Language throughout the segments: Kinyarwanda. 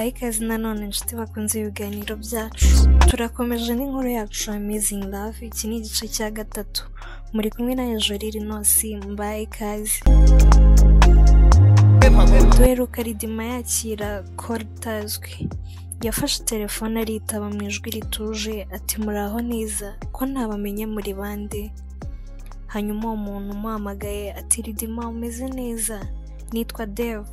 Mbaye ikaze nanone inshuti bakunze ibiganiro byacu. Turakomeje n'inkuru yacu Amazing Love, iki ni igice cya gatatu. Muri kumwe na Jolie Rinosi, mbaye ikaze. Duheruka Ridima yakira call itazwi. Yafashe telefone aritaba mu ijwi rituje ati muraho neza, ko ntabamenye muri bande? Hanyuma uwo muntu umuhamagaye ati Ridima umeze neza, nitwa Dev.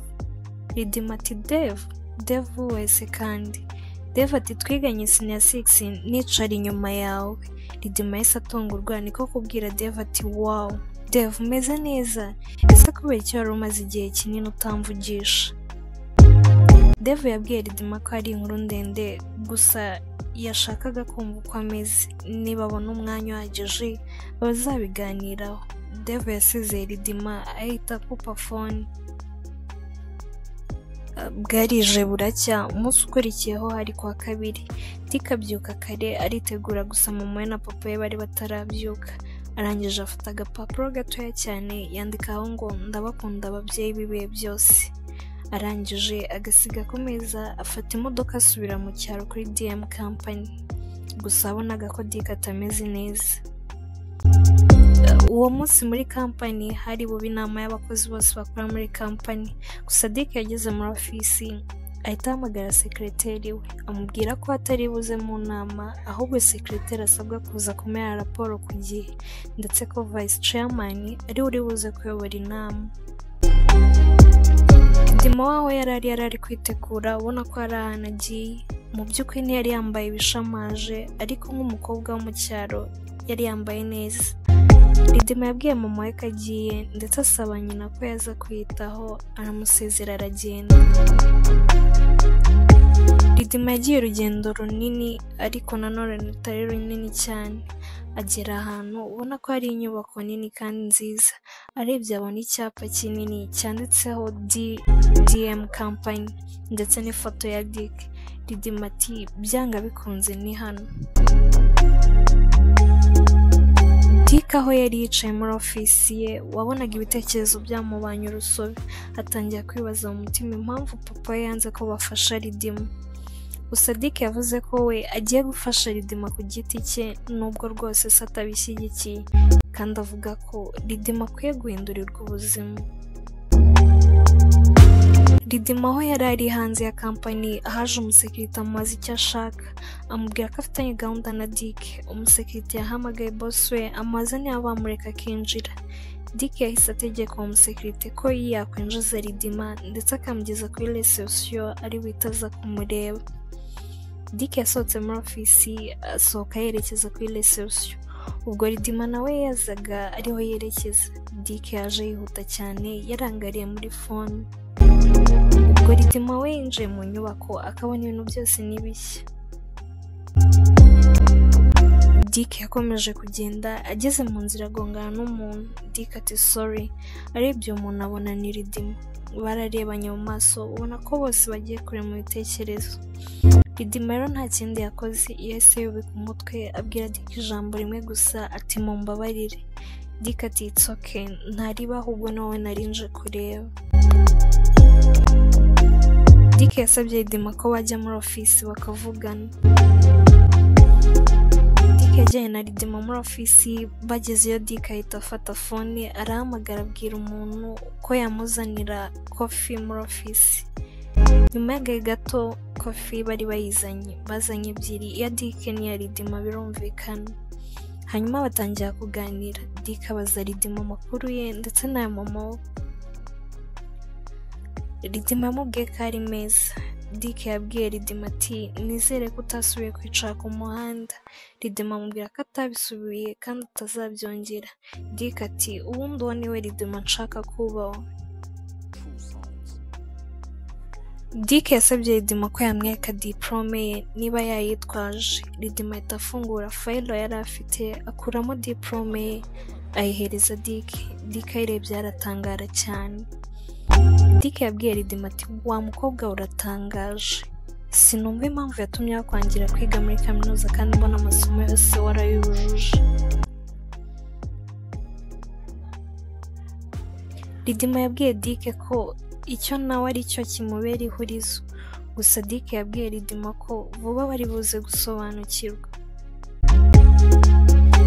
Ridima ati Dev? Dev wese kandi? Dev ati twiganye senior 6 nicara inyuma yawe. Ridima yahise atungurwa niko kubwira Dev ati wow, Dev umeze neza, ese kubera icyo wari umaze igihe kinini utamvugisha? Dev yabwiye Ridima ko ari inkuru ndende gusa yashakaga kumva uko ameze, nibabona umwanya uhagije bazabiganiraho. Dev yasezeye Ridima ahita akupa phone. Bwarije buracya, umunsi ukurikiyeho hari kuwa kabiri. Dick abyuka kare aritegura gusa mama we na papa we bari batarabyuka. Arangije afata agapapuro gatoya cyane yandikaho ngo ndabakunda ababyeyi b'ibihe byose. Arangije agasiga ku meza afata imodoka asubira mu cyaro kuri DM Company. Gusa abonaga ko Dick atameze neza. Uwo munsi muri company hari bube inama y'abakozi bose bakora muri company. Gusa Dick yageze muri ofisi ahita ahamagara sekreteri we amubwira ko atari buze mu nama, ahubwo sekreteri asabwa kuza kumuha raporo ku gihe, ndetse ko vice chairman ari uri buze kuyobora inama. Ridima waho yari ari kwitegura ubona ko hari ahantu agiye. Mu by'ukuri ntiyari yambaye ibishamaje, ariko nk'umukobwa wo mu cyaro yari yambaye neza. Ridima yabwiye mama we ko agiye ndetse asaba nyina ko yaza kwiyitaho, aramusezera aragenda. Ridima yagiye urugendo runini ariko nanone rutari runini cyane. Agera ahantu ubona ko hari inyubako nini kandi nziza. Arebye abona icyapa kinini cyanditseho DM Company ndetse n'ifoto ya Dick. Ridima ati byanga bikunze ni hano. Dick aho yari yicaye muri ofisi ye wabonaga ibitekerezo byamubanye urusobe, atangira kwibaza mu mutima impamvu papa we yanze ko bafasha Ridima. Gusa Dick yavuze ko we agiye gufasha Ridima ku giti cye nubwo rwose se atabishyigikiye, kandi avuga ko Ridima akwiye guhindurirwa ubuzima. Ridima aho yari ari hanze ya company ahaje umusekirite amubaza icyo ashaka, amubwira ko afitanye gahunda na Dick. Umusekirite yahamagaye boss we amubaza niba bamureka akinjira. Dick yahise ategeka uwo musekirite ko yakwinjiza Ridima ndetse akamugeza kuri reception ari buhite aza kumureba. Dick yasohotse muri ofisi asohoka yerekeza kuri reception. Ubwo Ridima nawe yazaga ariho yerekeza. Dick yaje yihuta cyane yarangariye muri phone. Ubwo Ridima we yinjiye mu nyubako akabona ibintu byose ni bishya. Dick yakomeje kugenda ageze mu nzira agongana n'umuntu. Dick ati sorry. Arebye uwo muntu abona ni Ridima. Bararebanye mu maso ubona ko bose bagiye kure mu bitekerezo. Ridima rero nta kindi yakoze, yahise yubika umutwe abwira Dick ijambo rimwe gusa ati mumbabarire. Dick ati it's okay, ntariba ahubwo ni wowe nari nje kureba. Dick yasabye Ridima ko bajya muri ofisi bakavugana. Dick yajyanye na Ridima muri ofisi, bagezeyo Dick ahita afata phone arahamagara abwira umuntu ko yamuzanira kofi muri ofisi. Nyuma y'agahe gato kofi bari bayizanye, bazanye ebyiri, iya Dick n'iya Ridima birumvikana. Hanyuma batangira kuganira, Dick abaza Ridima amakuru ye ndetse n'aya mama we. Ridima yamubwiye ko ari meza. Dick yabwiye Ridima ati nizere ko utasubiye kwicara ku muhanda. Ridima amubwira ko atabisubiye kandi atazabyongera. Dick ati ubundi uwo niwe Ridima nshaka kubaho. Dick yasabye Ridima ko yamwereka diplome ye niba yayitwaje. Ridima ahita afungura fayilo yari afite akuramo diplome ye ayihereza Dick. Dick ayirebye aratangara cyane. Dick yabwiye Ridima ati wa mukobwa uratangaje, sinumva impamvu yatumye wakwangira kwiga muri kaminuza kandi mbona amasomo yose warayujuje. Ridima yabwiye Dick ko icyo nawe ari cyo kimubera ihurizo. Gusa Dick yabwiye Ridima ko vuba bari buze gusobanukirwa.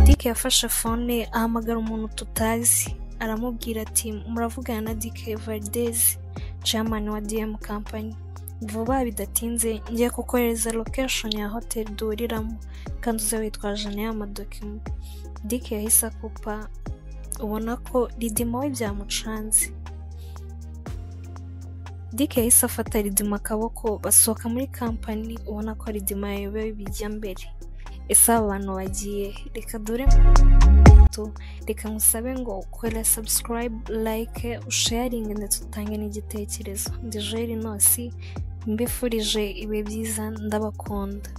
Dick yafashe phone ahamagara umuntu tutazi, aramubwira ati muravugana na Dick Valdez, chairman wa DM Company. Vuba bidatinze ngiye kukohereza location ya hotel duhuriramo kandi uze witwaje na ya madokima. Dick yahise akupa, ubona ko Ridima we byamucanze. Dick yahise afata Ridima akaboko basohoka muri company, ubona ko Ridima yayobewe bijya mbere. Ese aba bantu bagiye? Reka dore, reka ngusabe ngo ukore subscribe, like, usharinge ndetse utange n'igitekerezo. Ndi Joel Inosi, mbifurije ibihe byiza, ndabakunda.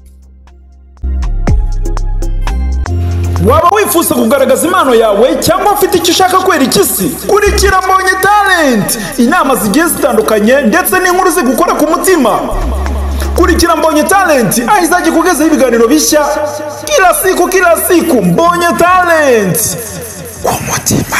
Waba wifuza kugaragaza impano yawe cyangwa ufite icyo ushaka kwereka isi? Kurikira Mbonye Talent, inama zigiye zitandukanye ndetse n'inkuru zigukora ku mutima. Kurikira Mbonye Talent aho izajya ikugezaho ibiganiro bishya kila siku kila siku. Mbonye Talent ku mutima.